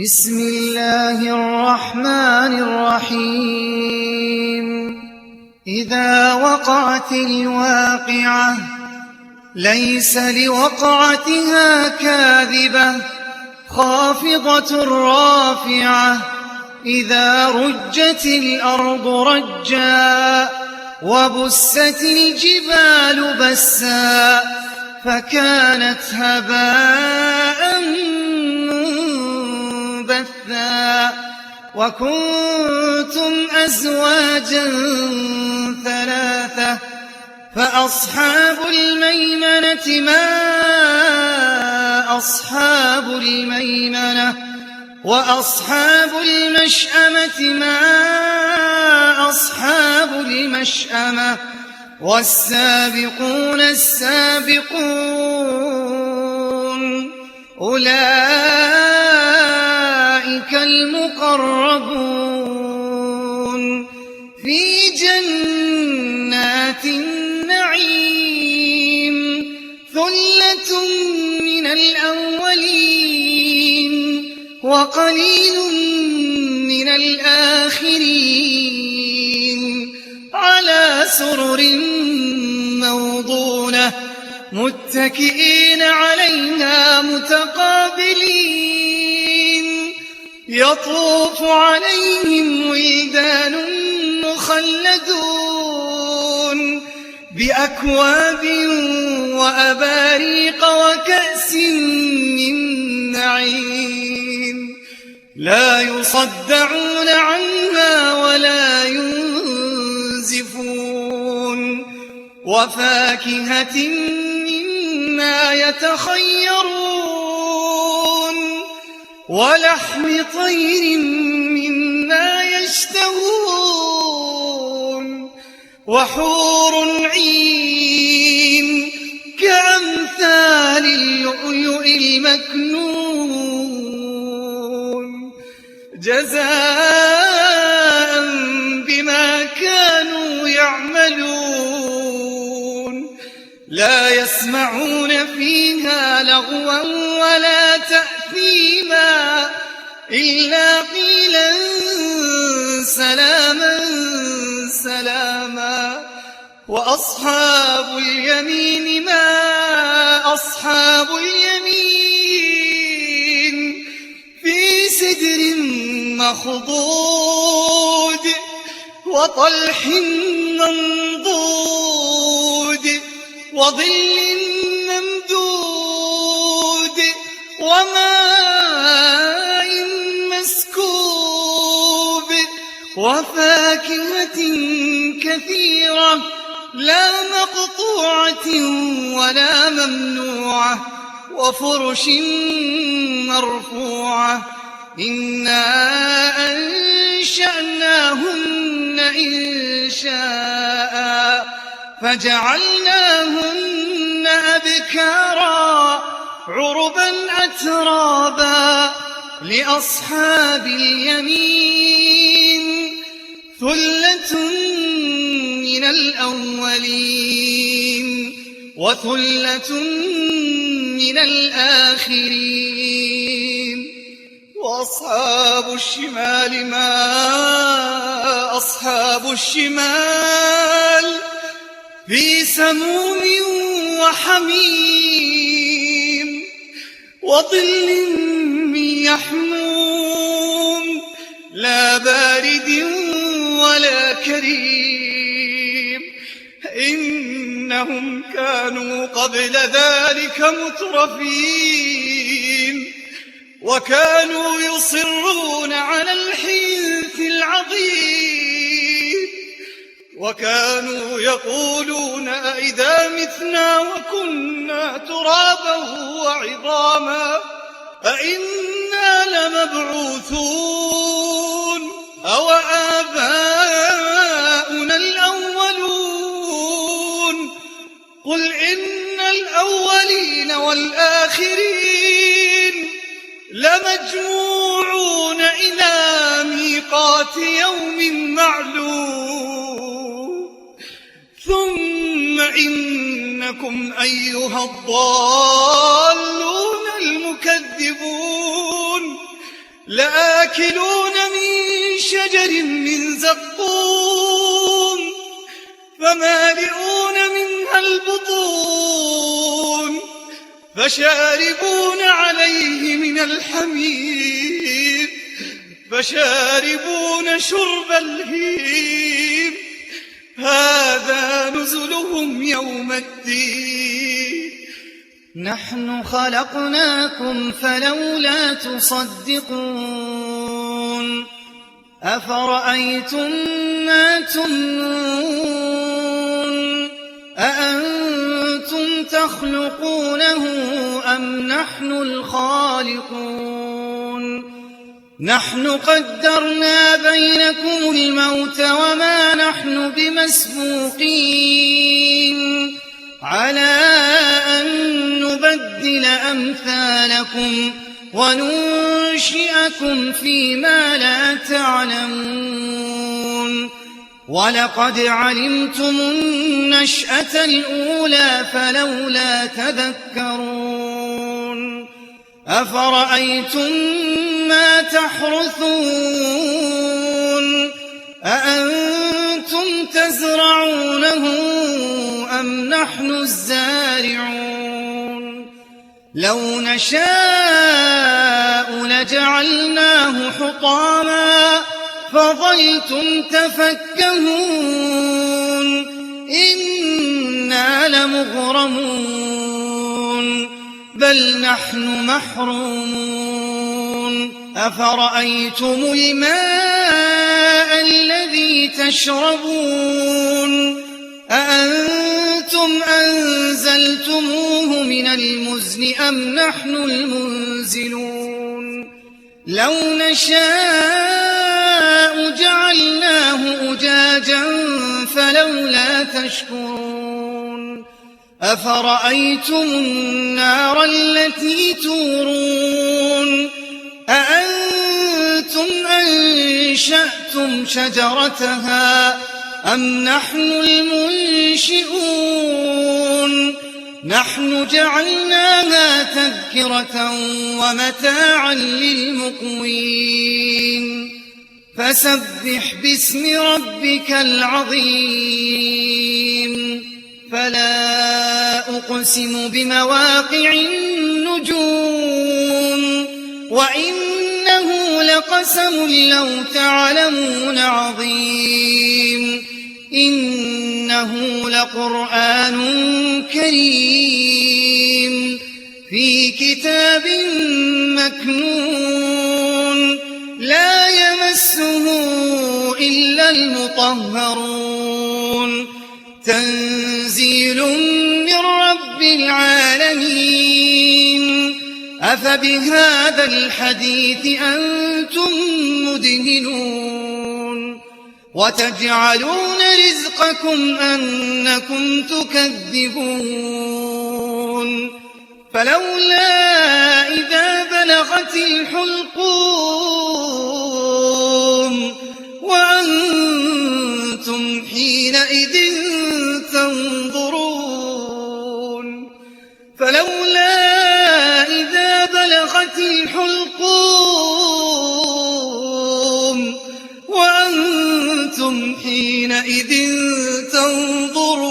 بسم الله الرحمن الرحيم إذا وقعت الواقعة ليس لوقعتها كاذبة خافضة رافعة إذا رجت الأرض رجا وبست الجبال بسا فكانت هباء منبثا وكنتم أزواجا ثلاثة فأصحاب الميمنة ما أصحاب الميمنة وأصحاب المشأمة ما أصحاب المشأمة والسابقون السابقون أولئك المقربون في جنات النعيم ثلة من الأولين وقليل من الآخرين على سرر موضونة متكئين عليها متقابلين يطوف عليهم ولدان مخلدون بأكواب وأباريق وكأس من معين لا يصدعون عنها ولا ينزفون وفاكهة مما يتخيرون ولحم طير مما يشتهون وحور عين كأمثال اللؤلؤ المكنون جزاء بما كانوا يعملون لا يسمعون فيها لغوا ولا تأثيما إلا قيلا سلاما سلاما وأصحاب اليمين ما أصحاب اليمين في سدر مخضود وطلح منضود وظل ممدود وماء مسكوب وفاكهة كثيرة لا مقطوعة ولا ممنوعة وفرش مرفوعة إنا أنشأناهن إنشاء فجعلناهن أبكارا عربا أترابا لأصحاب اليمين ثلة من الأولين وثلة من الآخرين وأصحاب الشمال ما أصحاب الشمال في سموم وحميم وظل من يحموم لا بارد ولا كريم إنهم كانوا قبل ذلك مترفين وكانوا يصرون على الحنث العظيم وكانوا يقولون أئذا متنا وكنا ترابا وعظاما أئنا لمبعوثون أو آباؤنا الأولون قل إن الأولين والآخرين لمجموعون إلى ميقات يوم معلوم ثم إنكم أيها الضالون المكذبون لآكلون من شجر من زقوم فمالئون منها البطون فشاربون عليه من الحميم فشاربون شرب الهيم هذا نزلهم يوم الدين نحن خلقناكم فلولا تصدقون أفرأيتم ما تمنون أأنتم تخلقونه أم نحن الخالقون نحن قدرنا بينكم الموت وما نحن بمسبوقين على أن نبدل أمثالكم وننشئكم فيما لا تعلمون ولقد علمتم النشأة الأولى فلولا تذكرون أفرأيتم ما تحرثون أأنتم تزرعونه أم نحن الزارعون لو نشاء لجعلناه حطاما فظلتم تفكهون إنا لمغرمون بل نحن محرومون أفرأيتم الماء الذي تشربون أأنتم أنزلتموه من المزن أم نحن المنزلون لو نشاء جعلناه أجاجا فلولا تشكرون أفرأيتم النار التي تورون أأنتم أنشأتم شجرتها أم نحن المنشئون نحن جعلناها تذكرة ومتاعا للمقوين فسبح باسم ربك العظيم فلا أقسم بمواقع النجوم وإنه لقسم لو تعلمون عظيم إنه لقرآن كريم في كتاب مكنون لا يمسه إلا المطهرون تنزيل من رب العالمين أفبهذا الحديث أنتم مدهنون وتجعلون رزقكم أنكم تكذبون فلولا إذا بلغت الحلقوم وأنتم حينئذ تنظرون فلولا إذا بلغت الحلقوم وأنتم حينئذ تنظرون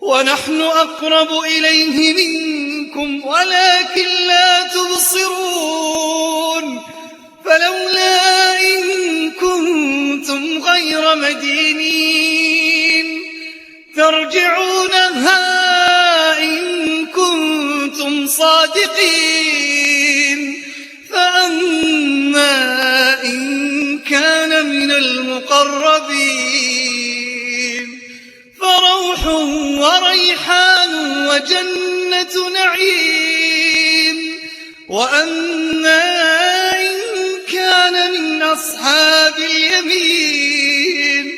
ونحن أقرب إليه منكم ولكن لا تبصرون فلولا إن كنتم غير مدينين ترجعونها إن كنتم صادقين فأما إن كان من المقربين فروح وريحان وجنة نعيم وأما إن كان من أصحاب اليمين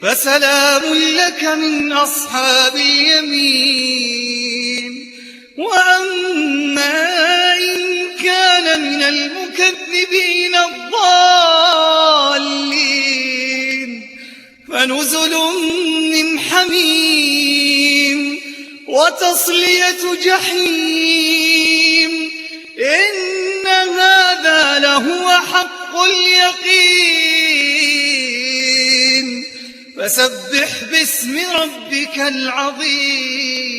فسلام لك من أصحاب اليمين وأما إن كان من المكذبين الضالين فنزل من حميم وتصلية جحيم إن هو حق اليقين فسبح باسم ربك العظيم